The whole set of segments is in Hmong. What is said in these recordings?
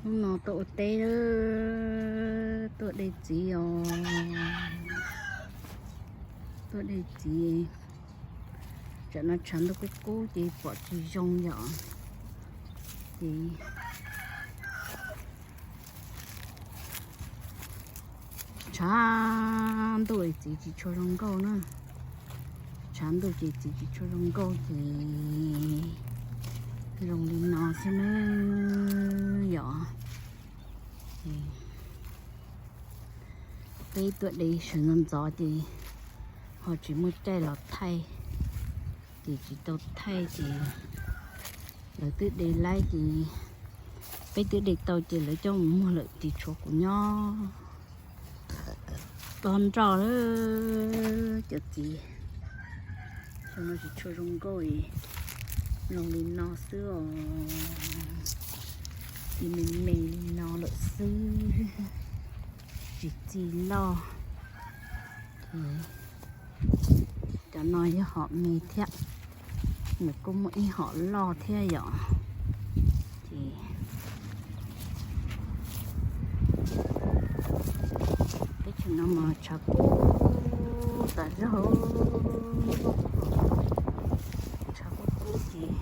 Hnub no tuaj ua teb, tuaj de txiv os. Tuaj de txiv. Tsam no tshav ntuj kub kub ces pom tsis zoo yom. Ces tshav ntuj txiv tsis tshua zoo nkauj na. Tshav ntuj ces txiv tsis tshua zoo nkauj ces zoo li no xwb na yom. Peb tuaj de sawv ntxov ntxov ces ho tsis muaj caij los thaij, ces tsis tau thaij ces lawv twb de laib ces peb twb de tau ces lawv coj mus muag lawm ces tshuav kuv nyob plob nroj lawm. Cov txiv xyoo no tsis tshua zoo nkauj, zoo li no xwb os. Txiv me me li no lawm xwb, tsis txi loj. Cov no yog hom me thiab, nws kuj muaj ib hom loj thiab yom. Ces teb chaws no mas tshav kub tas zog, tshav kub kub ces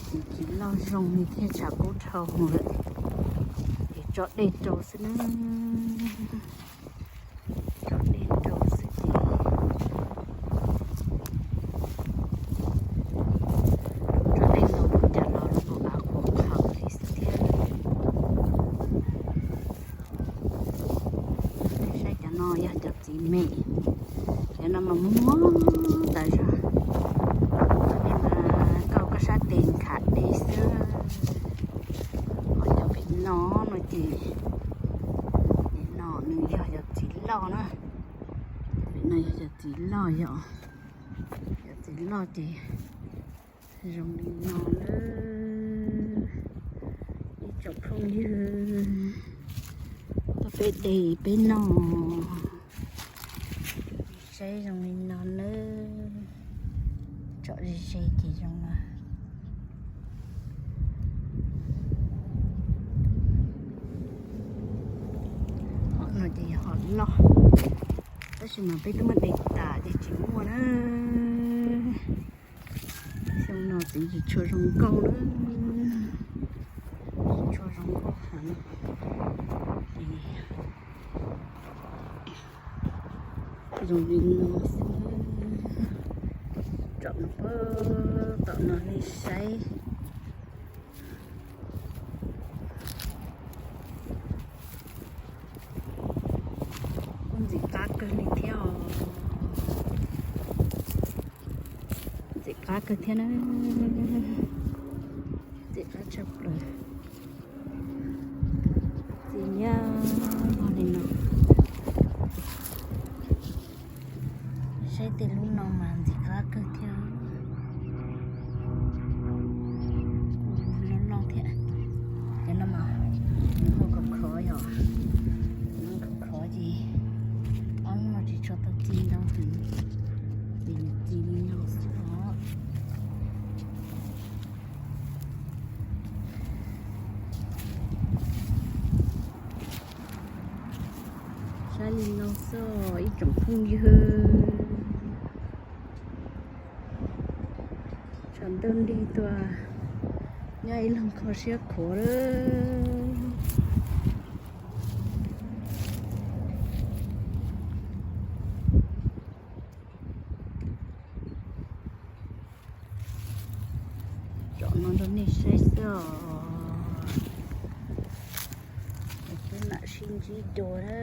txiv tsis loj zoo li thiab, tshav kub dhau lawm. Ces tso dej rau xwb na, tso dej rau xwb ces tso dej los ua cas los los av qhuav qhaws li xwb thiab. Saib cov no yog cov txiv me, cov no mas muag tas zog. Cov no mas kauj koj sab tes nkhav dej xwb. Ho cov pem no no ces, pem no nws yog cov txiv loj na. Pem no yog cov txiv loj, yog cov txiv loj ces zoo li no lawm. Ib tsoom phooj ywg, tuaj peb de peb noj, saib zoo li no nawb. Tsom ze ze ces zoo no. Hom no ces yog hom loj, tab sis mas peb twb muab de tas ces tsis muaj na. Xyoo no txiv tsis tshua zoo nkauj na, tsis tshua zoo nkauj heev. Zoo li no xwb, tsom no pab tom no nej saib. Kuj ntxim qab kawg li thiab os. Ntxim qab kawg thiab na. Ntxim qab tshaj plaws. Txiv nyob no li no. Saib tej lub no mas ntxim qab kawg thiab. Loj loj thiab. Cov no mas nws ho khov khov yom. Nws ho khov khov ces ob lub no tsis tshua tau txi ntau heev, ces nws txi li no xwb os. Saib li no xwb os ib tsoom phooj ywg. Tshav ntuj nrig tuaj, nyob ib leeg kho siab khuav lawm. Tsom no rau nej saib xwb os. Peb mam sib ntsib dua na.